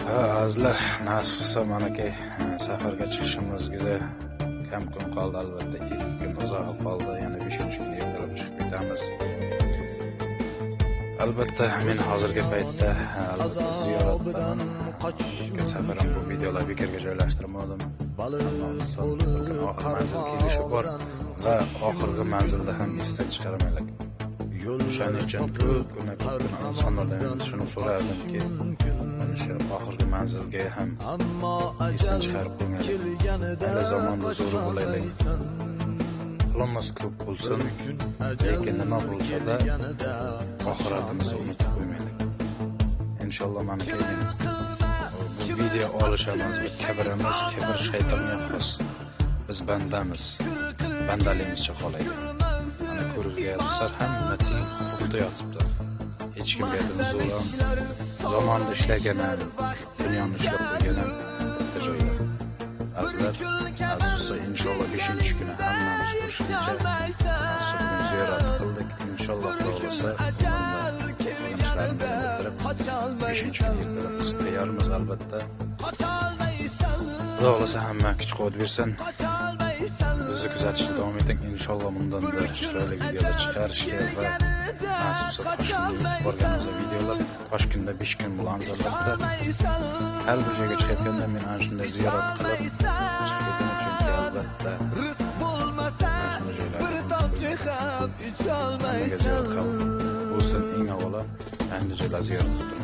Ha, azizlar, nasib qilsa manaki safarga chiqishimizga kam kun qoldi albatta. 2 kun uzog'i qoldi, yana 5-kun ertalab chiqib ketamiz. Albatta men hozirgi paytda albatta ziyoratdaman. O'tgan safar ham bu videolar bekorga joylashtirmadim. Ammo inson bir kun oxir manzil kelishi bor va oxirgi manzilda ham esdan chiqarmaylik. O'shaning uchun ko'pgina ko'pgina insonlardan men shuni so'rardimki, mana shu oxirgi manzilga ham esdan chiqarib qo'ymaylik. Mayli zamonni zo'ri bo'laylik. Pulimiz ko'p bo'lsin, lekin nima bo'lsa-da oxiratimizni unutib qo'ymaylik. Inshaalloh mana keyin bu video olishamiz, bu kibr emas, kibr shaytonga xos. Biz bandamiz, bandaligimizcha qolaylik. Mana ko'rganlar hamma teng huquqda yotibdi. Hech kimga zo'ram, zamonni ishlagan ham, dunyoni ishlab qo'ygan ham bitta joyda. Azizlar, nasib qilsa inshaalloh 5-kuni hammamiz ko'rishguncha nasib bugun ziyorat qildik. Inshaalloh Xudo xohlasa bunda qilgan ishlarimizni bitirib 5-kun ertalab biz tayyormiz albatta. Xudo xohlasa hamma kuch quvvat bersin. Bizni kuzatishni davom eting. Inshaalloh bundan-da chiroyli videolar chiqarishga va nasib qilsa Toshkentga yetib borganimizda videolar, Toshkentda 5 kun bo'lamiz albatta. Har bir joyga chiqayotganda men ana shunday ziyorat qilib chiqib ketaman, chunki albatta mana shunday joylarga hammaga ziyorat ham bo'lsin, eng avvalo yangi joylar ziyorat qilib turmoq.